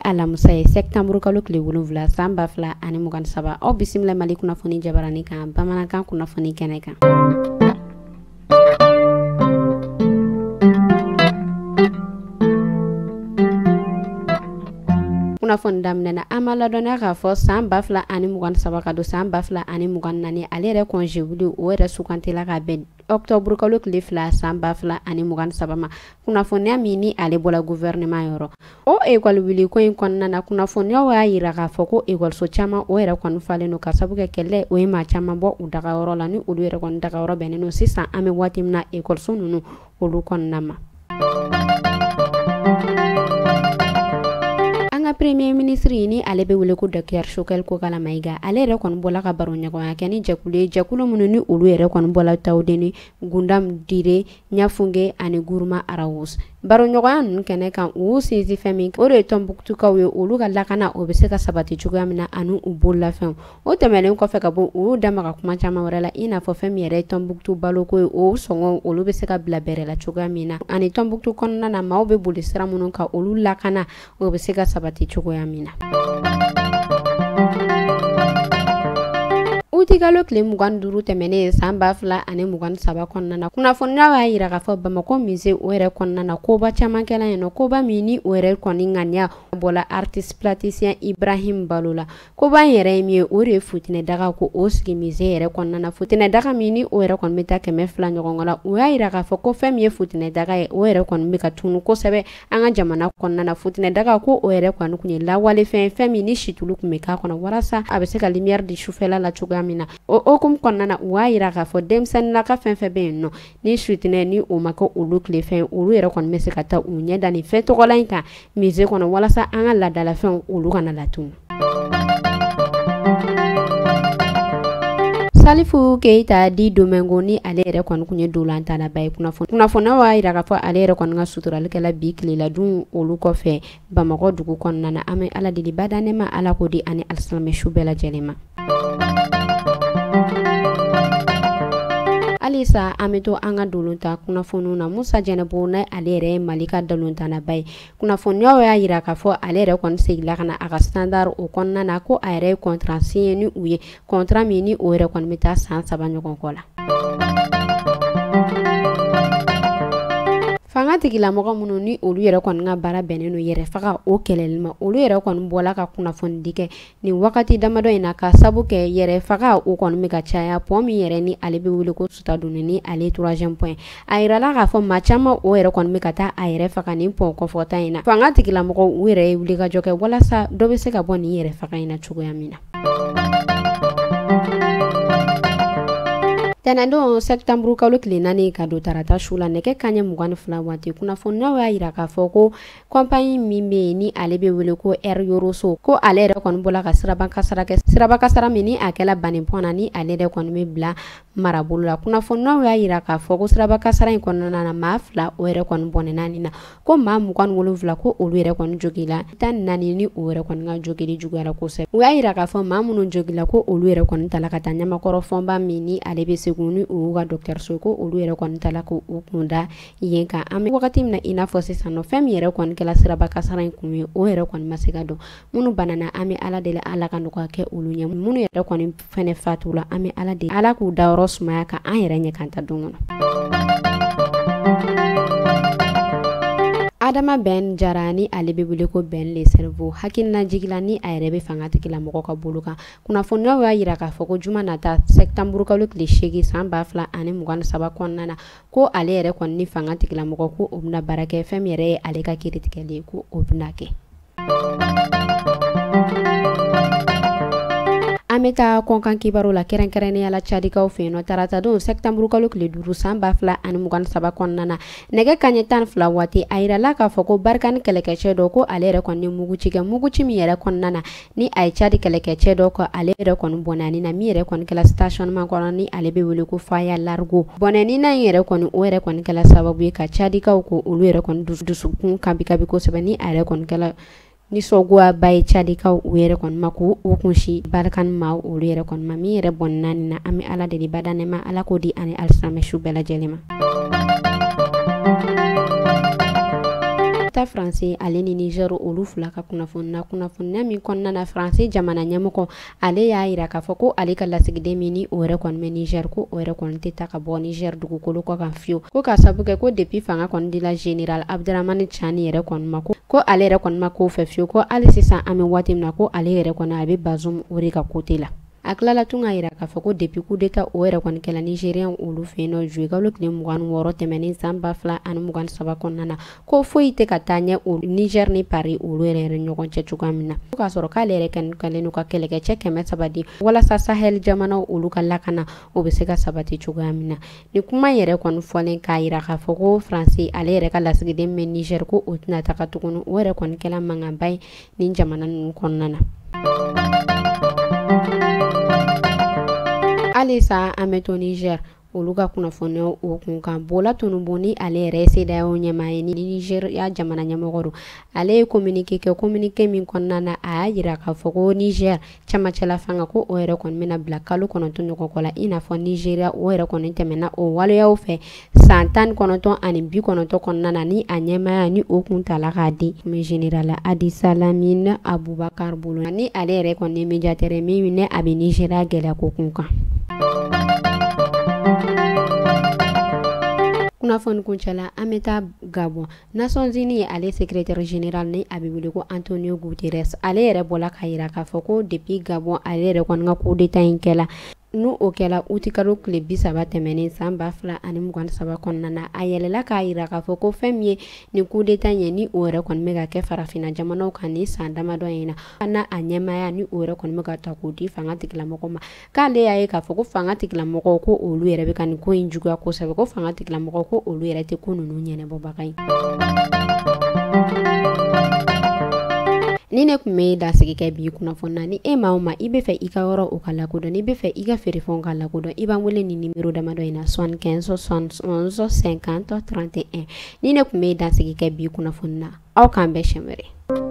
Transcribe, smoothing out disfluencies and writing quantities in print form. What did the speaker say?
alamisa ye, septembre kalo tile 7 san 2023. Aw bisimila Mali kunnafoni jabarani kan, bamanankan kunnafoni kɛnɛ kan. Kunnafoni daminɛ na, an b'a ladɔnniya k'a fɔ san 2023 ka don san 2024, ale yɛrɛ congé wuli o yɛrɛ sugantila ka bɛn octobre kalo tile 2 san 2023 ma. Kunnafoniya min ni ale bɔla gouvernement yɔrɔ, o ekɔli wuli ko in kɔnɔna na, kunnafoniyaw y'a yira k'a fɔ ko ekɔliso caman o yɛrɛ kɔni falen don ka sabu kɛ kɛlɛ o ye maa caman bɔ u dagayɔrɔ la, ni olu yɛrɛ kɔni dagayɔrɔ bɛnnen don sisan an bɛ waati min na ekɔliso ninnu olu kɔnɔna ma. An ka premier ministre ni ale bɛ wele ko docteur Choguel Kokalla Maïga, ale yɛrɛ kɔni bɔla ka baro ɲɔgɔnya kɛ ni jɛkulu ye, jɛkulu minnu ni olu yɛrɛ kɔni bɔla Tawudeni, Gundam, Dire, Ɲafunge ani Guruma Arawus. Baro ɲɔgɔnya ninnu kɛnɛ kan, u sinsin fɛn min o de ye Tɔnbukutukaw ye, olu ka lakana o bɛ se ka sabati cogoya min na ani u bololafɛnw. O tɛmɛnen kɔfɛ ka bɔ, u y'u da maga kuma caman wɛrɛ la, i n'a fɔ fɛn min yɛrɛ ye Tɔnbukutu baloko ye, o sɔngɔ olu bɛ se ka bila bɛrɛ la cogoya min na, ani Tɔnbukutu kɔnɔna na maaw bɛ boli sira minnu kan, olu lakana o bɛ se ka sabati cogoya min na. Utikalo tile 25 tɛmɛnen san 2023 kɔnɔna na, kunnafoniyaw y'a yira k'a fɔ Bamakɔ musée o yɛrɛ kɔnɔna na koba caman kɛla yen nɔ, koba min ni o yɛrɛ kɔni ŋaniya bɔla artiste plasticien Ibrahim Balo la. Koba in yɛrɛ ye min ye, o de ye futinɛ daga ko o sigi musée yɛrɛ kɔnɔna na. Futinɛ daga min ni o yɛrɛ kɔni bɛ taa 200 ɲɔgɔn la, u y'a yira k'a fɔ ko fɛn min ye futinɛ daga ye, o yɛrɛ kɔni bɛ ka tunu kosɛbɛ an ka jamana kɔnɔna na. Futinɛ daga ko o yɛrɛ kɔni kun ye lawale fɛn, fɛn min ni situlu kun bɛ k'a kɔnɔ walasa a bɛ se ka lumière di sufɛla la cogoya min na. O hokumu kɔnɔna na, u y'a yira k'a fɔ denmisɛnninlaka fɛn fɛn bɛ yen nɔ ni sutinɛ ni o ma kɛ olu tile fɛn, olu yɛrɛ kɔni bɛ se ka taa u ɲɛ da nin fɛn tɔgɔla in kan musée kɔnɔ walasa an ka laadalafɛnw olu kana latunu. Salifu Keita di Domingo ni ale yɛrɛ kɔni kun ye dolantanaba ye, kunnafoniyaw y'a yira k'a fɔ ale yɛrɛ kɔni ka suturali kɛla bi tilela dun olu kɔfɛ Bamakɔ dugu kɔnɔna na. An bɛ Ala deli bada ne ma Ala k'o di ani alisilamɛ su bɛɛ lajɛlen ma. Halisa an bɛ to an ka dolantan kunnafoniw na. Musa Jɛnɛbo n'a ale yɛrɛ ye Mali ka dolantanaba ye, kunnafoniyaw y'a yira k'a fɔ ale yɛrɛ kɔni seginna ka na a ka standard o kɔnɔna na, ko a yɛrɛ ye contrat signé ni u ye, contrat min ni o yɛrɛ kɔni bɛ taa san 3 ɲɔgɔn kɔ la. Fanga tigilamɔgɔ minnu ni olu yɛrɛ kɔni ka baara bɛnnen don yɛrɛ faga o kɛlɛli ma, olu yɛrɛ kɔni bɔla ka kunnafonidi kɛ nin wagati damadɔ in na ka sabu kɛ yɛrɛ faga o kɔni bɛ ka caya. Pont min yɛrɛ ni ale bɛ wele ko Sutadoni ni ale ye troisième pont ye, a yirala k'a fɔ maa caman o yɛrɛ kɔni bɛ ka taa a yɛrɛ faga nin pont kɔfɔta in na. Fanga tigilamɔgɔw u yɛrɛ ye wulikajɔ kɛ walasa dɔ bɛ se ka bɔ nin yɛrɛ faga in na cogoya min na. Tɛnɛndon septembre kalo tile 4 ka don tarata su la nɛgɛ kanɲɛ 22 waati, kunnafoniyaw y'a yira k'a fɔ ko compagnie min bɛ yen ni ale bɛ wele ko Air Yoroso, ko ale yɛrɛ kɔni bɔla ka siraba kasara kɛ, siraba kasara min ni a kɛla Banipɔn na ni ale yɛrɛ kɔni bɛ bila marabolo la. Kunnafoniyaw y'a yira k'a fɔ ko siraba kasara in kɔnɔna na maa 2 o yɛrɛ kɔni bɔnɛna nin na, ko maa 27 ko olu yɛrɛ kɔni jogila, 14 ni o yɛrɛ kɔni ka jogili juguyara kosɛbɛ. U y'a yira k'a fɔ maa minnu jogila ko olu yɛrɛ kɔni tala ka taa Ɲamakɔrɔ fɔnba min ni ale bɛ Segu ni u ka dɔgɔtɔrɔso, ko olu yɛrɛ kɔni tala ko u kun da yen kan. An bɛ wagati min na i n'a fɔ sisan nɔ, fɛn min yɛrɛ kɔni kɛla siraba kasara in kun ye o yɛrɛ kɔni ma se ka dɔn. Minnu banana an bɛ Ala deli Ala ka nɔgɔya kɛ olu ɲɛ, minnu yɛrɛ kɔni fɛnɛ fatula an bɛ Ala deli Ala k'u dayɔrɔ sumaya ka an yɛrɛ ɲɛ k'an ta don kɔnɔ. Adama Ben Jara ni ale bɛ wele ko Ben le cerveau, hakilina jigila ni a yɛrɛ bɛ fanga tigilamɔgɔ ka bolo kan. Kunnafoniyaw y'a yira k'a fɔ ko juma nata septembre kalo tile 8 san 2023 kɔnɔna na, ko ale yɛrɛ kɔni ni fanga tigilamɔgɔ ko o bɛna baara kɛ, fɛn min yɛrɛ ye ale ka kiiri tigɛli ye ko o bɛna kɛ. An bɛ taa kɔnkan kibaru la, kɛrɛnkɛrɛnnenya la Cadikaw fɛ yen nɔ. Tarata don septembre kalo tile 5 san 2023 kɔnɔna na nɛgɛ kanɲɛ 12 waati, a yirala k'a fɔ ko Barikani kɛlɛkɛcɛ dɔ ko ale yɛrɛ kɔni ye muguci kɛ, muguci min yɛrɛ kɔnɔna na ni a ye Cadi kɛlɛkɛcɛ dɔ ko ale yɛrɛ kɔni bɔnɛni na, min yɛrɛ kɔni kɛla stationnement kɔnɔ ni ale bɛ wele ko Faya Largo. Bɔnɛni na in yɛrɛ kɔni o yɛrɛ kɔni kɛla sababu ye ka Cadikaw ko olu yɛrɛ kɔni dusukun kabi kabi kosɛbɛ, ni a yɛrɛ kɔni kɛla nisɔngoyaba ye Cadikaw u yɛrɛ kɔni ma k'u kunsi Barikani ma olu yɛrɛ kɔni ma. Min yɛrɛ bɔnna nin na, an bɛ Ala deli bada nɛɛma Ala k'o di ani alisilamɛ su bɛɛ lajɛlen ma. taa Faransi ale ni Niger olu fila ka kunnafoniya min kɔnɔna na, Faransi jamana ɲɛmɔgɔ ale y'a jira k'a fɔ ko ale ka lasigiden min ni o yɛrɛ kɔni bɛ Niger, ko o yɛrɛ kɔni tɛ taa ka bɔ Niger dugukolo kɔ kan fiyewu, ko k'a sabu kɛ ko depuis fanga kɔni dila général Abdramani Tiani yɛrɛ kɔni ma, ko ale yɛrɛ kɔni ma k'o fɛ fiyewu, ko hali sisan an bɛ waati min na ko ale yɛrɛ kɔni a bɛ Bazoum o de ka côté la. A tilala tun k'a jira k'a fɔ ko depuis coup d'état o yɛrɛ kɔni kɛla Nigérien olu fɛ yen nɔ juillet kalo tile 26 tɛmɛnen san 2023 kɔnɔna na, ko foyi tɛ ka taa ɲɛ o Niger ni Paris olu yɛrɛ ɲɔgɔn cɛ cogoya min na, ko k'a sɔrɔ k'ale yɛrɛ kɛlen don ka kɛlɛkɛcɛ 300 di walasa Sahel jamanaw olu ka lakana o bɛ se ka sabati cogoya min na. Ni kuma yɛrɛ kɔni fɔlen k'a jira k'a fɔ ko Faransi ale yɛrɛ ka lasigiden bɛ Niger ko o tɛna taga tuguni, o yɛrɛ kɔni kɛla mankanba ye nin jamana ninnu kɔnɔna na. Halisa an bɛ to Niger olu ka kunnafoniyaw o kun kan. Bola Tinubu ni ale yɛrɛ ye CEDEAO ɲɛmaa ye ni Nigeria jamana ɲɛmɔgɔ don, ale ye communiqué kɛ, communiqué min kɔnɔna na a y'a jira k'a fɔ ko Niger camancɛla fanga ko o yɛrɛ kɔni bɛna bila kalo 9 ɲɔgɔn kɔ la, i n'a fɔ Nigeria o yɛrɛ kɔni tɛmɛna o waleyaw fɛ san 1990 kɔnɔna na, ni a ɲɛmaaya ni o kun tala k'a di général Abdulsalami Abubakar bolo, ni ale yɛrɛ kɔni médiateur min ni a bɛ Nigeria gɛlɛya ko kun kan. Kunnafoni kuncɛla, an bɛ taa Gabon. Nations Unies ale secrétaire général ni a bɛ wele ko Antonio Guterres, ale yɛrɛ bɔla k'a jira k'a fɔ ko depuis Gabon ale yɛrɛ kɔni ka coup d'état in kɛla, n'o o kɛla uti kalo tile 30 tɛmɛnen san 2023 kɔnɔna na, a yɛlɛla k'a jira k'a fɔ ko fɛn min ye nin coup d'état ye ni o yɛrɛ kɔni bɛ ka kɛ farafinna jamanaw kan ni san damadɔ in na, n'a a ɲɛmaaya ni o yɛrɛ kɔni bɛ ka ta k'o di fanga tigilamɔgɔw ma, k'ale y'a ye k'a fɔ ko fanga tigilamɔgɔw ko olu yɛrɛ bɛ ka nin ko in juguya kosɛbɛ, ko fanga tigilamɔgɔw ko olu yɛrɛ tɛ ko ninnu ɲɛnabɔbaga ye. Ni ne tun bɛ dasigi kɛ bi kunnafoni na, ni e maa o maa i bɛ fɛ i ka yɔrɔ o ka lakodɔn, n'i bɛ fɛ i ka feerefɛnw ka lakodɔn, i b'an wele ni numéro damadɔ in na 75 71 50 31. Ni ne tun bɛ dasigi kɛ bi kunnafoni na, aw k'an bɛn siɲɛ wɛrɛ.